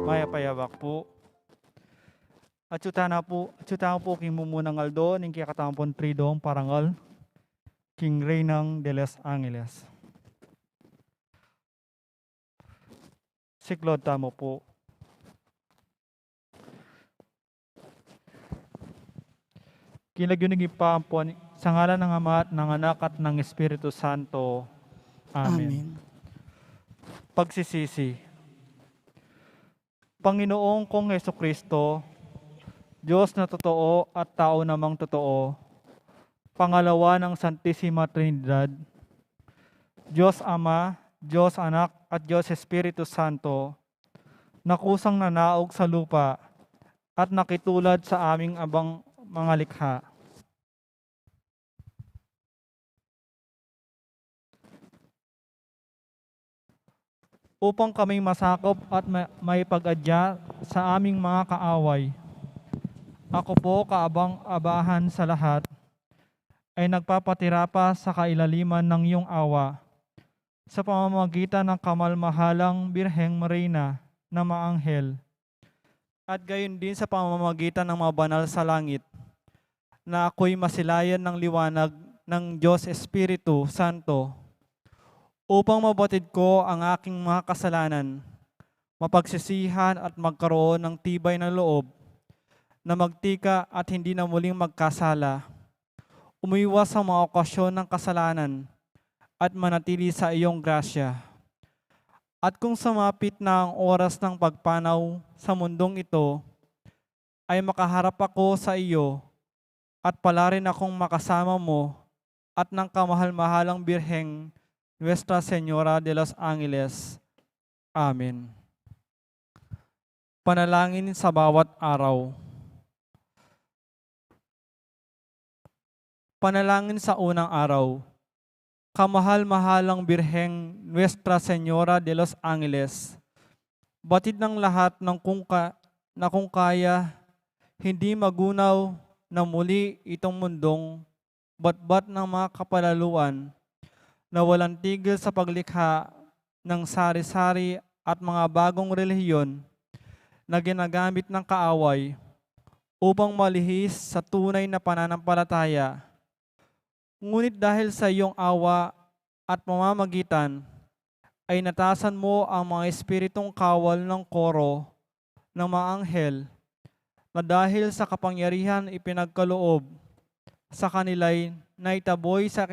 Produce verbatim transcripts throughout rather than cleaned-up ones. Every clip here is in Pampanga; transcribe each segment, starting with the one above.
Mayap a yabak pu. Atsu tana pu, atsu tana pu king mumunang aldo ning kekatamung triduang parangal king Reina de los Angeles. Siklaud tamu pu. King lagyu ning Ibpa, ampon sa ngalan ning Ama, at ning Anak, at ning Espiritu Santo. Amen. Amen. Pagsisisi. Panginoon kong Jesucristo, Diyos na totoo at tao namang totoo, pangalawa ng Santisima Trinidad, Diyos Ama, Diyos Anak, at Diyos Espiritu Santo, na kusang nanaug sa lupa at nakitulad sa aming abang mga likha. Upang kaming masakop at ma-, maipag-adya sa aming mga kaaway. Ako po, kaabang-abahan sa lahat, ay nagpapatira pa sa kailaliman ng iyong awa, sa pamamagitan ng kamalmahalang Birheng Marina na maanghel, at gayon din sa pamamagitan ng mga banal sa langit, na ako'y masilayan ng liwanag ng Diyos Espiritu Santo, upang mabatid ko ang aking mga kasalanan, mapagsisihan at magkaroon ng tibay na loob na magtika at hindi na muling magkasala, umiwas sa mga okasyon ng kasalanan, at manatili sa iyong grasya. At kung sumapit na ang oras ng pagpanaw sa mundong ito, ay makaharap ako sa iyo at palarin akong makasama mo at ng kamahal-mahalang Birheng Nuestra Señora de los Angeles. Amen. Panalangin sa bawat araw. Panalangin sa unang araw. Kamahal-mahalang Birheng Nuestra Señora de los Angeles, batid ng lahat ng kung ka-, na kung kaya, hindi magunaw na muli itong mundong batbat ng mga kapalaluan na walang tigil sa paglikha ng sari-sari at mga bagong relihiyon na ginagamit ng kaaway upang malihis sa tunay na pananampalataya. Ngunit dahil sa iyong awa at pamamagitan, ay natasan mo ang mga espiritung kawal ng koro ng mga anghel, na dahil sa kapangyarihan ipinagkaloob sa kanila'y naitaboy sa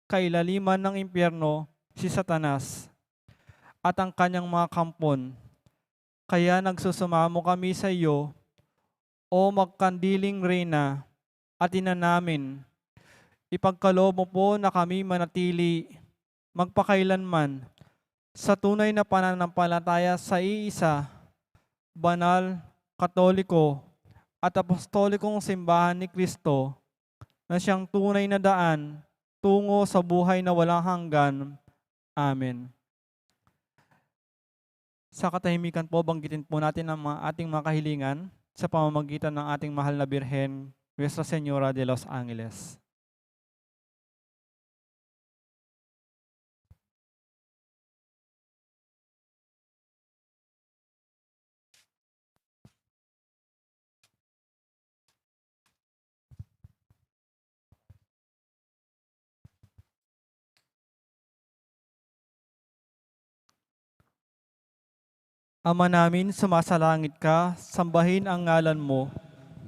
kailaliman ng impyerno si Satanas at ang kanyang mga kampon. Kaya nagsusumamo kami sa iyo, O magkandiling Reyna at Ina namin, ipagkaloob mo po na kami manatili magpakailanman sa tunay na pananampalataya sa iisa, banal, katoliko, at apostolikong simbahan ni Kristo, na siyang tunay na daan tungo sa buhay na walang hanggan. Amen. Sa katahimikan po, banggitin po natin ang mga, ating mga kahilingan sa pamamagitan ng ating mahal na Birhen, Nuestra Señora de los Angeles. Ama namin, sumasalangit ka, sambahin ang ngalan mo.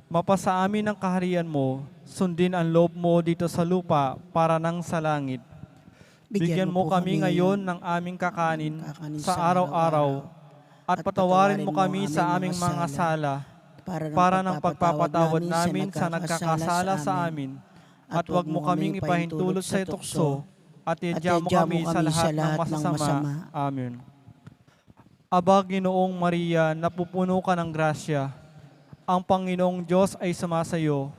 Mapasa amin ang kaharian mo, sundin ang loob mo dito sa lupa para nang sa langit. Bigyan mo kami ngayon ng aming kakanin sa araw-araw, at patawarin mo kami sa aming mga sala, para ng pagpapatawad namin sa nagkakasala sa amin. At huwag mo kaming ipahintulot sa tukso, at iadya mo kami sa lahat ng masasama. Amen. Aba, Ginoong Maria, napupuno ka ng grasya. Ang Panginoong Diyos ay sumasa iyo.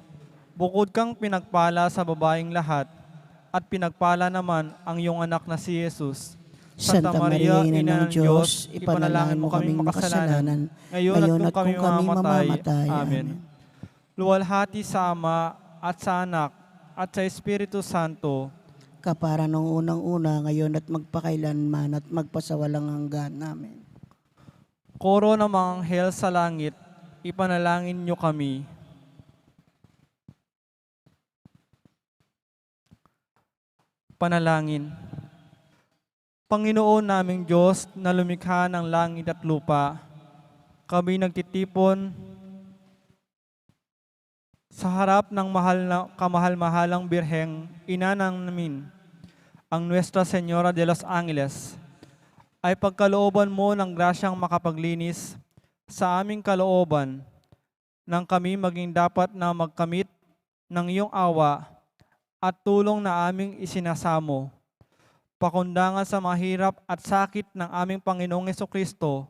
Bukod kang pinagpala sa babaeng lahat, at pinagpala naman ang iyong anak na si Jesus. Santa Maria, Ina ng Diyos, ipanalangin mo kaming makasalanan, ngayon at kung kami mamamatay. Amen. Luwalhati sa Ama, at sa Anak, at sa Espiritu Santo. Kapara nung unang-una, ngayon at magpakailanman, at magpasawalang hanggan. Amen. Koro ng mga anghel sa langit, ipanalangin niyo kami. Panalangin. Panginoon naming Diyos na lumikha ng langit at lupa, kami nagtitipon sa harap ng mahal na, kamahal-mahalang Birheng Ina namin, ang Nuestra Señora de los Angeles, ay pagkalooban mo ng grasyang makapaglinis sa aming kalooban nang kami maging dapat na magkamit ng iyong awa at tulong na aming isinasamo. Pakundangan sa mahirap at sakit ng aming Panginoong Jesucristo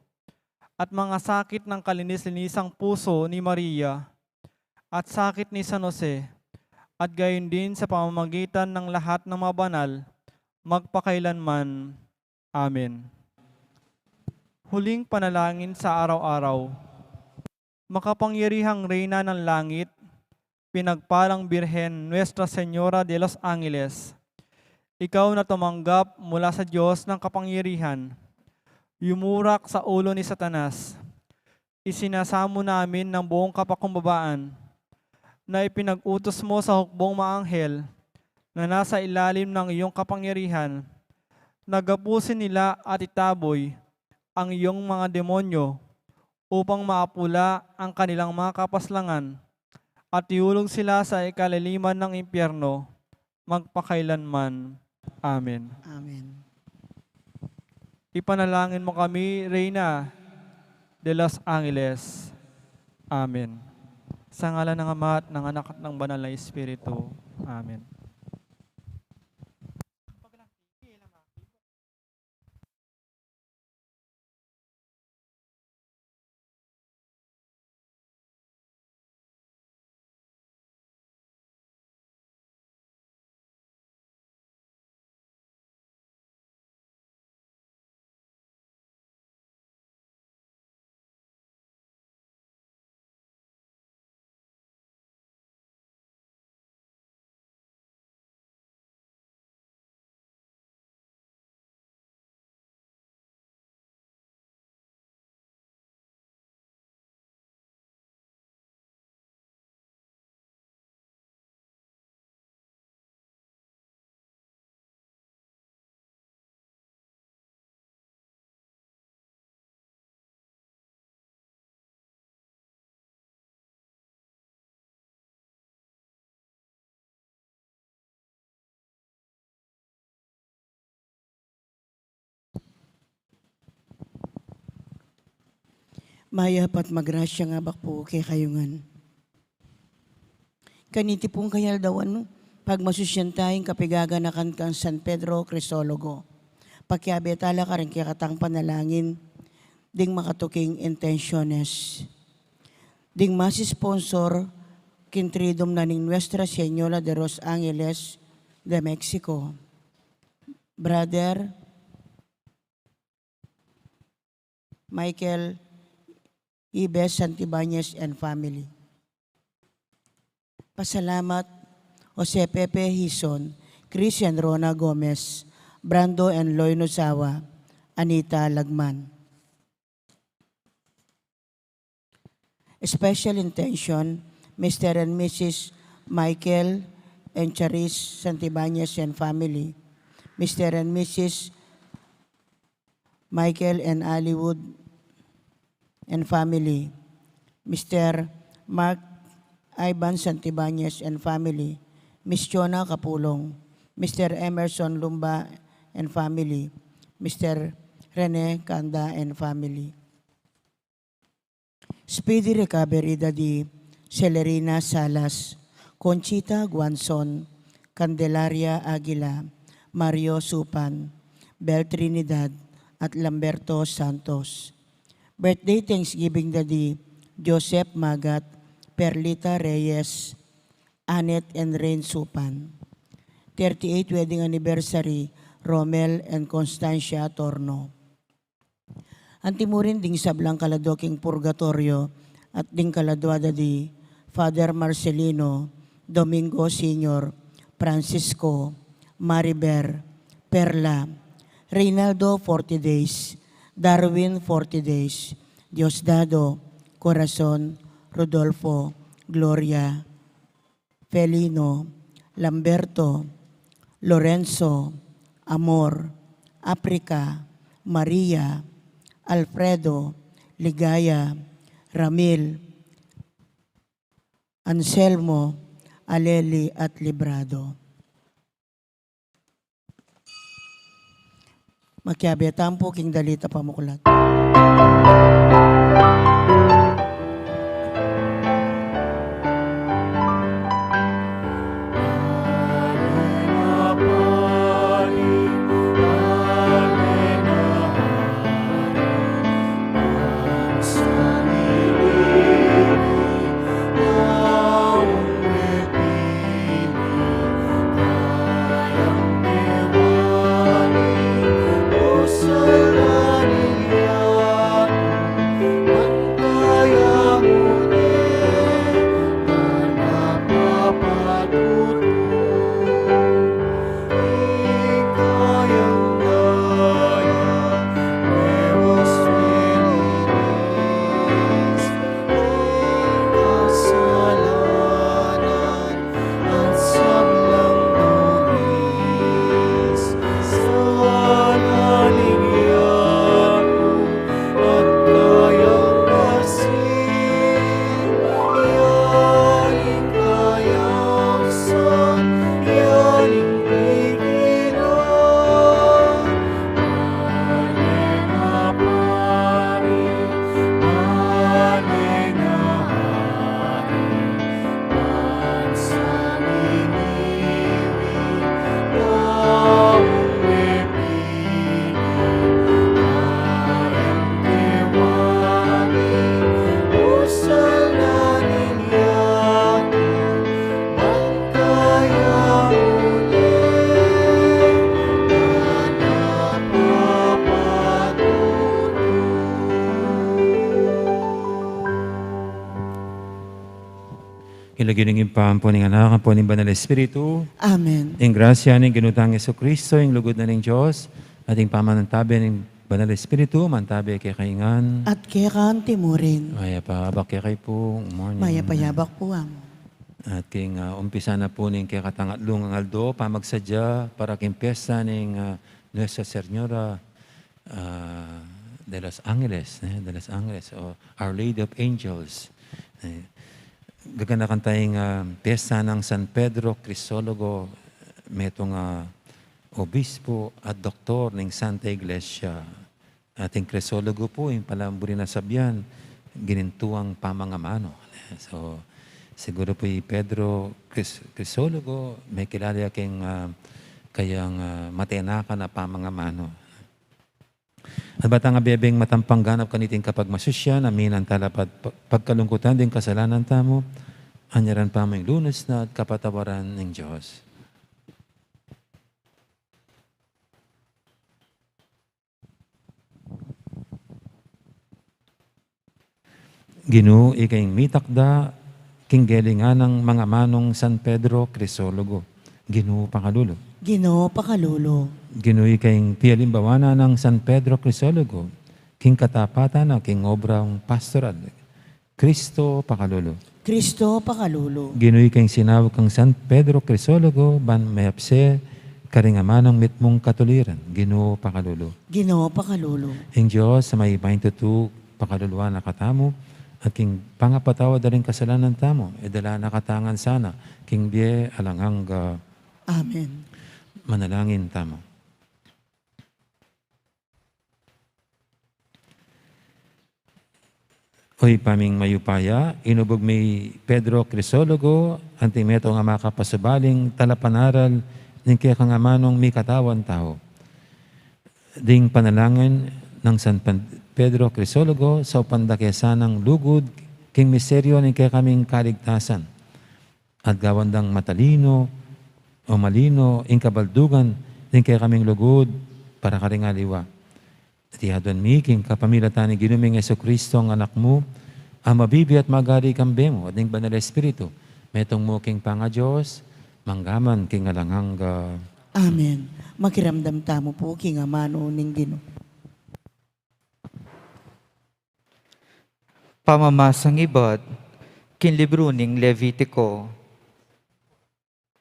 at mga sakit ng kalinis-linisang puso ni Maria at sakit ni San Jose, at gayon din sa pamamagitan ng lahat ng mga banal, magpakailanman. Amen. Huling panalangin sa araw-araw. Makapangyarihang Reyna ng Langit, pinagpalang Birhen Nuestra Señora de los Angeles, ikaw na tumanggap mula sa Diyos ng kapangyarihan, yumurak sa ulo ni Satanas, isinasamo namin ng buong kapakumbabaan na ipinag-utos mo sa hukbong maanghel na nasa ilalim ng iyong kapangyarihan, nagapusin nila at itaboy ang iyong mga demonyo upang maapula ang kanilang mga kapaslangan at iulog sila sa ikalaliman ng impyerno magpakailanman. Amen. Amen. Ipanalangin mo kami, Reyna de los Angeles. Amen. Sa ngalan ng Ama at ng Anak at ng Banal na Espiritu. Amen. Mayap at magrasyang abak pu kekayu ngan. Kaniti pung kayaldawan, pagmasusyan taya ing kapigaganakan kang San Pedro Crisologo. Pakiabe tala karing kekatang panalangin ding makatuking intensyones. Ding Mass sponsor king Triduum na ning Nuestra Señora de los Angeles de Mexico, Brother Michael Ives Santibanez and family. Pasalamat, Jose Pepe Hizon, Chris and Rona Gomez, Brando and Loy Nozawa, Anita Lagman. Special intention, Mister and Missus Michael and Charis Santibanez and family, Mister and Missus Michael and Hollywood and family, Mister Mark Ivan Santibanez and family, Miss Chona Kapulong, Mister Emerson Lumba and family, Mister Rene Kanda and family. Speedy recovery da di Celerina Salas, Conchita Guanzon, Candelaria Aguila, Mario Supan, Bel Trinidad, at Lamberto Santos. Birthday Thanksgiving da di Joseph Magat, Perlita Reyes, Annette and Rain Supan. Thirty-eight wedding anniversary, Romel and Constancia Torno. Antimurin ding sablang kaladua king purgatoryo at ding kaladua da di Father Marcelino, Domingo Senior, Francisco, Maribel, Perla, Reynaldo forty days, Darwin forty days, Diosdado, Corazon, Rodolfo, Gloria, Felino, Lamberto, Lorenzo, Amor, Africa, Maria, Alfredo, Ligaya, Ramil, Anselmo, Aleli, at Librado. Makiabe tamu pu king dalit a pamuklat. King lagyu ning Ibpa, ampo ning Anak, ampo ning Banal Espiritu. Amen. Ing grasya ning Ginu tang Jesucristo, ing lugud na ning Dios, at ing pamanantabe ning Banal Espiritu, mantabe kekayu ngan. At keka anti mu rin. Mayap a abak kekayu pu. Good morning. Mayap a abak pu, Among. At king, ah, umpisa na pu ning kekatang atlung aldo, pamagsadya para king piyesta ning, ah, Nuestra Señora, ah, de los Angeles, eh, de los Angeles, o Our Lady of Angels. Eh, gaganakan taya ing, ah, piyesta nang San Pedro Crisologo, metung a obispo at doktor ning Santa Iglesia. At ing Crisologo pu, ing pala buri nang sabyan, ginintuang pamangamanu. So, siguru pu i Pedro Cris-, Crisologo, mekilala ya king, ah, kayang, ah, matenakan a pamangamanu. At ba tang abebeng matampang ganap kaniting kapagmasusyan, aminan tala pa-, pa-, pagkalungkutan ding kasalanan tamu, anyaran tamu ing lunus na at kapatawaran ning Dios. Ginu, ika ing mitakda king gelingan nang mangamanung San Pedro Crisologo. Ginu, pakalulu. Ginu, pakalulu. Ginu, ika ing pialimbawa na nang San Pedro Crisologo king katapatan na king obrang pastoral. Kristo, pakalulu. Kristo, pakalulu. Ginu, ika ing sinawag kang San Pedro Crisologo ban mayapse karing amanung mitmung katuliran. Ginu, pakalulu. Ginu, pakalulu. Ing Dios a mayupayang tutu, pakaluluan na katamu, at king pangapatawad da ring kasalanan tamu, idala na katamu ngan sana king bie alang angga. Amen. Manalangin tamu. O Ibpa ming mayupaya, inubug mi Pedro Crisologo, anti metung a makapasubaling talapanaral ning kekang amanung mikatawan tau. Ding panalangin nang San Pan-, Pedro Crisologo, saupan da ke sanang lugud king misteryo ning kekaming kaligtasan. At gawan dang matalino o malino ing kabaldugan ning kekaming lugud para karing aliwa. At iyaduan mi king kapamilatan ning Ginu ming Jesucristo, ing Anak mu, a mabibie at magari kambe mu at ning Banal Espiritu, metung mu king pangaDios, mangga man king alang angga. Amen. Makiramdam tamu pu king amanu ning Ginu. Pamamasang ibat king libru ning Levitiko.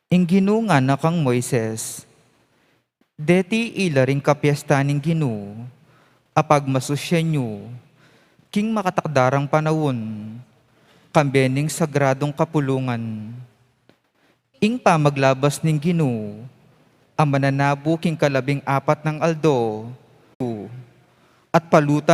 Ing Ginu ngana kang Moises, "Deti ila ring kapiestan ning Ginu a pagmasusyan yu king makatakdarang panaun, kambe ning sagradung kapulungan. Ing pamaglabas ning Ginu a mananabu king kalabing apat nang aldo, at paluta